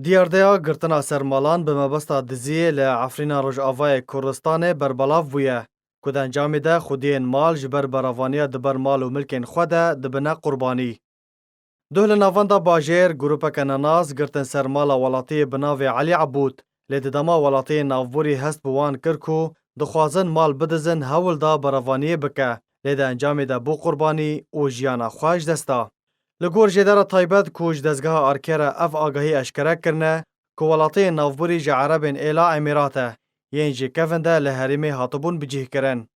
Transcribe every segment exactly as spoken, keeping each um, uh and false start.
Diyardeya girtina ser malan bi mebesta diziyê li Efrîna Rojavayê Kurdistanê berbelav bûye, ku di encamê de xwediyên mal ji ber berevaniya di ber mal û milkên xwe de dibine qurbanî. Duh li navenda bajêr, grûpeke nenas girtin ser mala welatiyê bi navê Elî Ebûd, lê di dema welatiyên navborî hest bi wan kir ku dixwazin mal bidizin, hewl da berevaniyê bike, lê di encamê de bû qurbanî û jiyana xwe ji dest da. Li gor jêdera taybet ku ji dezgeha Arke re ev agahî eşkere kirine, ku welatiyên navborî ji Erebên Êla Emîrat e, yên ji kevin de li herêmê hatibûn bicihkirin.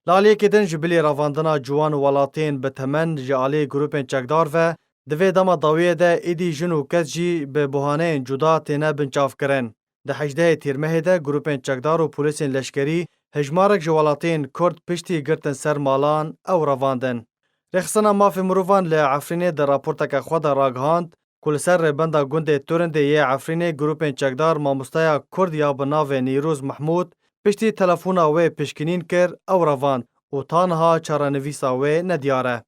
Li aliyekê din ji bilî revandina ciwan û welatiyên bi temen ji aliyê grûpên çekdar ve, di vê dema dawiyê de êdî jin û kes jî bi buhaneyên cuda têne binçavkirin. Di hejdehê Tîrmehê de grûpên çekdar û polîsên leşkerî hejmarek ji welatiyên Kurd piştî girtin ser malan ew revandin. Rêxistina Mafê Mirovan li Efrînê di raporteke xwe de ragihand ku li ser rêbenda gundê Turindê yê Efrînê grûpên çekdar mamosteya Kurd ya bi navê Nîrûz Mehmûd piştî telefona wê pişkinîn kir, ew revand û ta niha çarenivîsa wê nediyar e.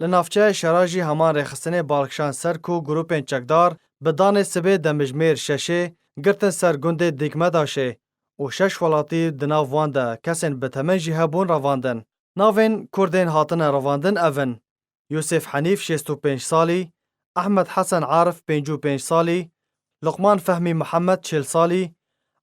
Li navçeya Şera jî heman rêxistinê bal kişand ser ku grûpên çekdar bi danê sibê demjimêr şeşê girtin ser gundê Dîkmedaşê û şeş welatî di nav wan de kesên bi temen jî hebûn revandin. Navên Kurdên hatine revandin ev in: Yûsif Henîf şêst û pênc salî, Ehmed Hesen Arif pêncî û pênc salî, Luqman Fehmî Mihemed çil salî,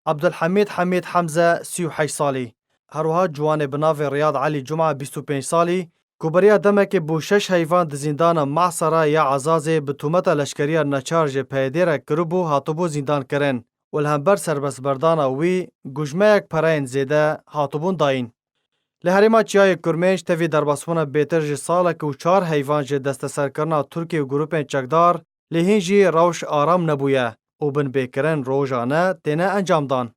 Abdulhamîd Hamîd Hemze sî û heşt salî. Her wiha ciwanê bi navê Riyad Elî Cuma bîst û pênc salî, ku beriya demekê bû şeş heyvan di zîndana Mahsara ya Ezazê bi tûmeta leşkeriya neçar ji P Y D'ê re kiribû, hatibû zîndankirin û li hember serbestberdana wî gujmeyek pereyên zêde hatibûn dayîn. Li herêma Çiyayê Kurmênc tevî derbasbûna bêtir ji salek û çar heyvan ji desteserkirina Tirkiye û grûpên çekdar, lê hîn jî rewş aram nebûye û binpêkirin rojane têne encamdan.